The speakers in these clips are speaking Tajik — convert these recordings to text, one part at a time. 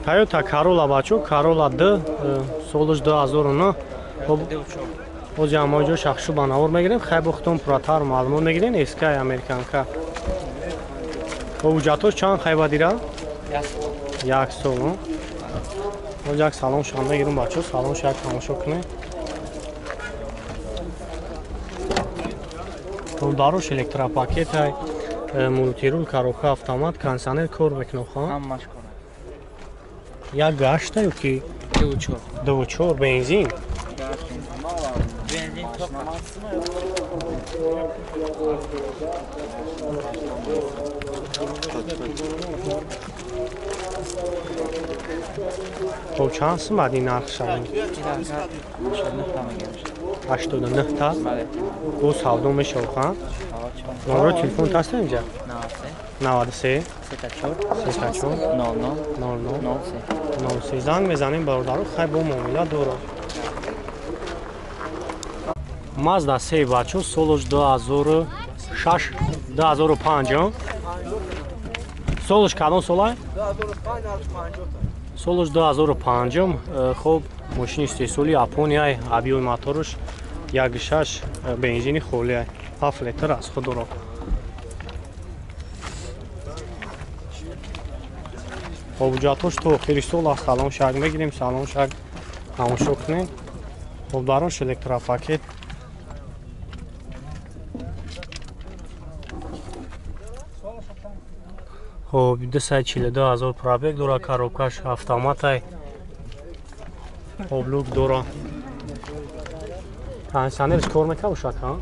Toyota Corolla бачо, Corolla D, солаш 2009. Ози ҳамаҷо шахшу ба навор мегирем, хай бохтон пурратар маълумот мегирем, СК американка. Ҳуҷҷатош чанд хай бадира? Як сол. Ози як салон шам мегирем бачо, салон шак тамошо кунем. Дарош электропакет, мультирул, коробка, автомат, кондиционер кор мекунад, ха? Ҳамаш кор. Як гашта ё ки? 2.4. 2.4 бензин? Бензин топ. Хоб чанд сум баъд ин нарх шавад? 89 та? Бо савдо мешавад, ха? Номеро телефон таста инҷа? 93 34 34 00 00 03 03. Занг мезанем бародаро, хай бо муомила дорам. Mazda 3 бачо, солаш 2006 2005. Солаш кадом солай? 2005. Солаш 2005. Хоб мошини истеҳсоли Япония, объёми мотораш 1.6 бензини холия, 7 литр аз худ дорад. Ҳуҷҷатош то охири сол аз салон шак мегирем, салон шак тамошо кунем. Хоб дарош электропакет. Хоб 242 ҳазор пробег дора, коробкаш автоматай. Хоб люк дора. Кондиционерш кор мекунад бошад, ҳа?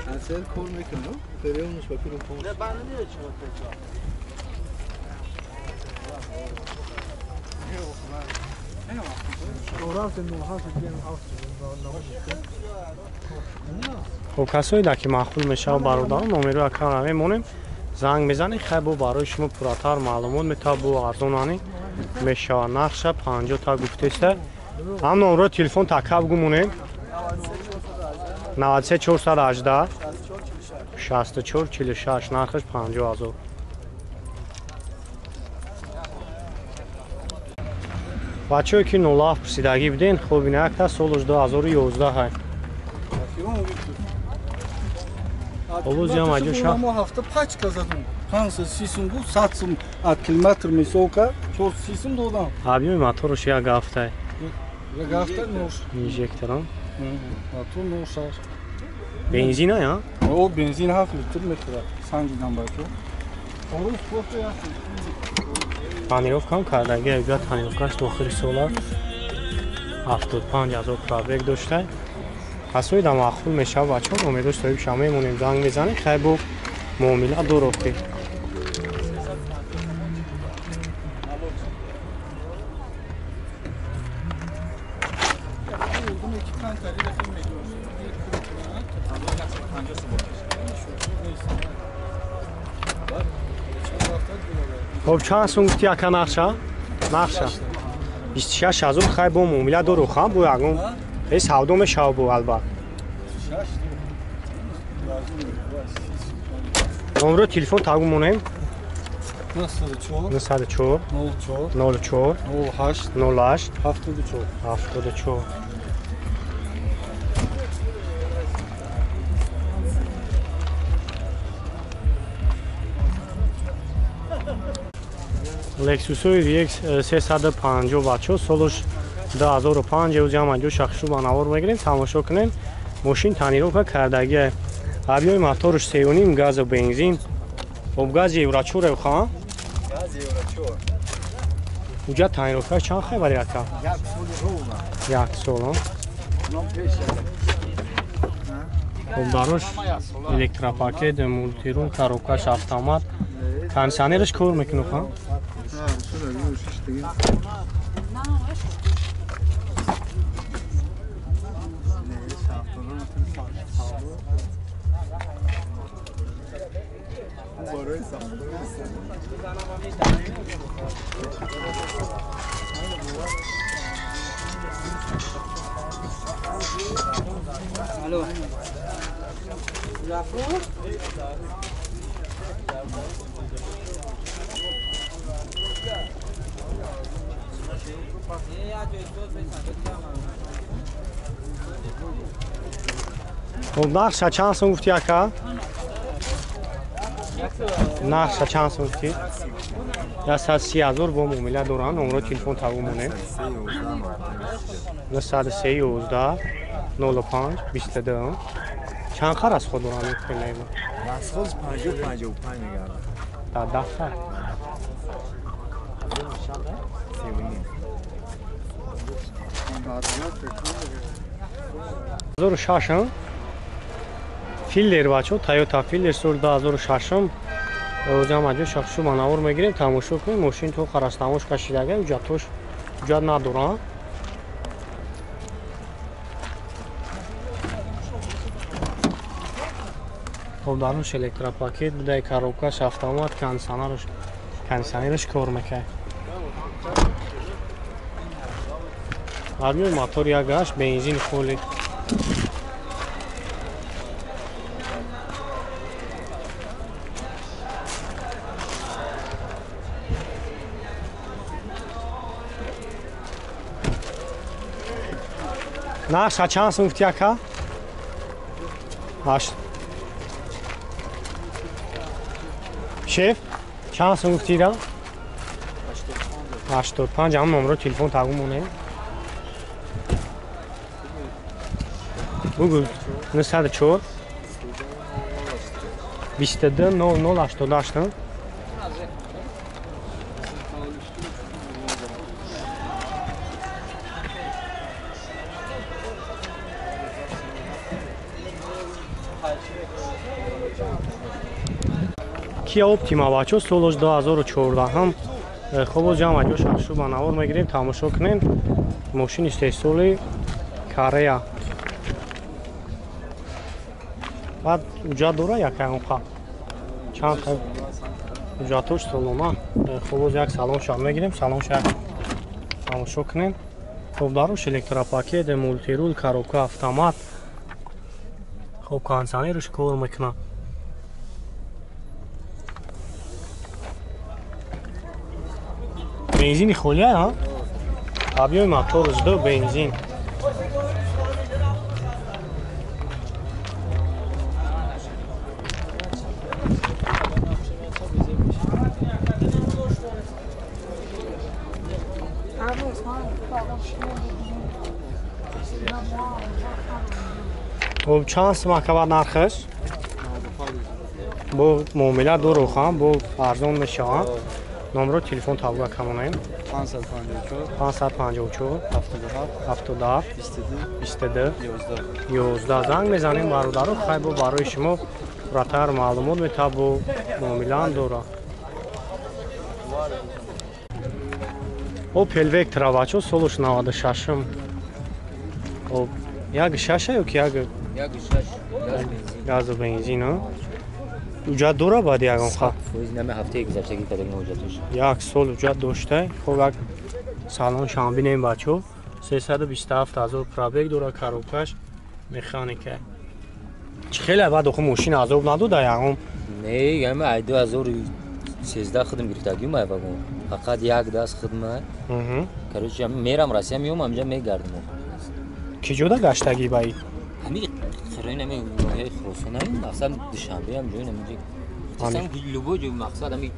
Кондиционер кор мекунад, фреонаш ба филм кор. Хоб касое ки маъқул мешавад бародарон, номеро акара мемонем, занг мезанед, хай бо барои шумо пурратар маълумот метавад, бо арзонани мешавад. Нархша 50 та гуфтеста. Ҳам номеро телефон такаб гумонем. 93 418 64 46, нархаш 50 ҳазор. Бачаҳое ки 07 пурсидагӣ буден, хоб ина якта солаш 2011 ҳай. Обози ҳам аҷо ша. Мо ҳафта пачка задум. 530 сум буд, 100 сум от километр мисолка, 430 сум додам. Объёми мотораш як ҳафта. Як ҳафта нош. Инжекторам. Мотор 06. Бензин ая? О, бензин 7 литр мехӯрад. Санҷидам бачо. Орус кофе аст. Тонировкам кардаги, ага тонировкаш то охири сола 75 ҳазор пробег дошта. Касои да маъқул мешавад бачаҳо, номерош соҳибша мемонем, занг мезанем, хай бо муомила дорохи. Хоб чанд сум гуфти ака нақша? Нақша 26 ҳазор, хай бо муомила дорохам, бо ягон э савдо мешавад бо албат. Номеро телефон тагу монем. 904 904 04 04 08 08 74 74. Lexus-и RX 350 бачо, солаш 2005, ӯзи ҳам аҷо шахшу ба навор мегирем, тамошо кунем. Мошин тонировка кардагия. Объёми мотораш 3.5 газу бензин. Об гази Евро 4 ха? Газ Евро 4. Уҷа тонировка чанд хай бари ака? Як сол ровно. Як сол. Хоб дарош электропакет, мультирул, коробкаш автомат. Кондиционераш кор мекунад, ха? Хоб, нархша чанд сум гуфтӣ, ака? Нархша чанд сум гуфтӣ? 130 000 бо муомила доранд. Номро телефон тавон монем. 903 11 05 22. Чанд қар аз худ доранд ин хелаи мо? Расход 50 55 мегардад. Дар дафтар. 2006 Филлер бачо, Toyota Filler сол 2006. Озам аҷо шахшу манавор мегирем, тамошо кунем. Мошин то харастамош кашидага, ҳуҷҷатош ҳуҷҷат надоранд. Хоб, дарунш электропакет будай, коробкаш автомат, кондиционераш кор мекунад. Армиёи мотор як гашт, бензин холи. Нархша чанд сум гуфтӣ, ака? 8. Шеф, чанд сум гуфтӣ ира? 85. Ҳам номро телефон тагу монем. Бугу 904 22 00 88. Kia Optima бачо, солаш 2014. Хоб, ҷамъ аҷо шахшу ба навор мегирем, тамошо кунем. Мошини истеҳсоли Корея. Баъд ҳуҷҷат дора якаонқа. Чанд ҳуҷҷатош солома. Хоб, як салонша мегирем, салонша тамошо кунем. Хоб, даруш электропакет, мултирул, коробка автомат. Хоб, кондиционерш кор мекунад. Бензини холия, ҳа? Объёми мотор 2 бензин. Хоб, чанд сум акава нархаш? Бо муомила дорухам, бо арзон мешаванд. Номро телефон табга камонаем. 554 554 77 77 22 11 11. Занг мезанем бародаро, хай бо барои шумо пурратар маълумот метаб, бо муомилаам дора. Opel Vectra бачо, солуш 96. Хоб, як шаша ё ки як 1.6 газ бензин, а? Ҳуҷҷат дора баъд ягон ха? Фоиз наме ҳафтаи гузаштагӣ кардагим ҳуҷҷатош. Як сол ҳуҷҷат дошта. Хоб, як салон шанбинем бачо. 327 000 пробег дора, коробкаш механика. Чӣ хеле баъд охо мошин азоб надода ягон? Не, яма ай 2013 худам гирифтагим ай вагон. Фақат як даст худма. Короче, мерам Россия меом, амҷа мегардам. Ки ҷода гаштагӣ ба и? Ҳами хироин ҳами ноҳияи Хуросон ҳами мақсад Душанбе ҳам ҷои намиҷа. Ҳам любой ҷой мақсад ҳами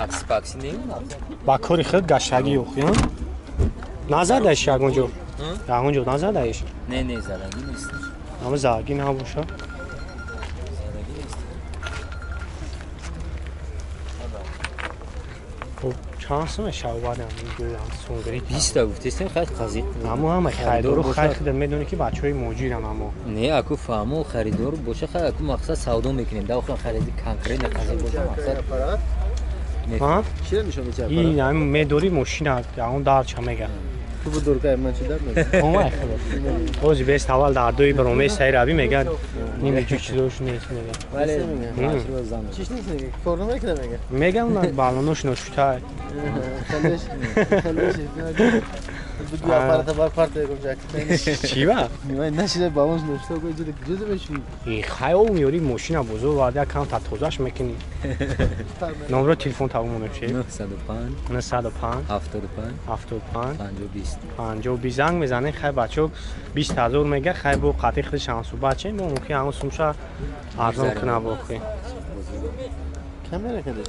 такси пакси не мақсад. Ба кори худ гаштагӣ охи, назадаиш ягон ҷо? Ягон ҷо назадаиш? Не, не, задагӣ нест. Ҳама задагӣ набоша. Задагӣ нест. Хоб, чанд сум мешавад баъд ҳамин ҷои сунгирӣ? 20 та гуфтестем, хайр қазиқ. Амо ҳама харидору хайр худат медонӣ ки бачаҳои муҳоҷиран амо. Не, аку фаҳму харидор боша, хайр аку мақсад савдо мекунем. Да охир хариди конкретно қазиқ боша мақсад. Ҳа? Ин ҳамин медорӣ мошина, ягон дарча мега. Ту будур кай ман чи дар мегӯ? Омай худо. Ози бест аввал дар дуи баромаи саи раби мегӯяд, ниме ҷу чизош нест мегӯяд. Вале Чиш нест мега? Кор намекунад мега? Мегам на балонош ношутай. Хелеш хелеш буду аппарата бар парта егом жак. Чӣ ба? Вай нашида балонш ношута го ҷида ҷуда меши. И хаёл меёри мошина бозор варда кам та тозаш мекунӣ. Номро телефон тавон меши? 905 905 75 75 50 20. 50 20 занг мезанем. Хай бачо, 20 ҳазор мега, хай бо қатъи худи шансу баче мо мумкин ҳамон сумша арзон куна бохи. Камера кадеш.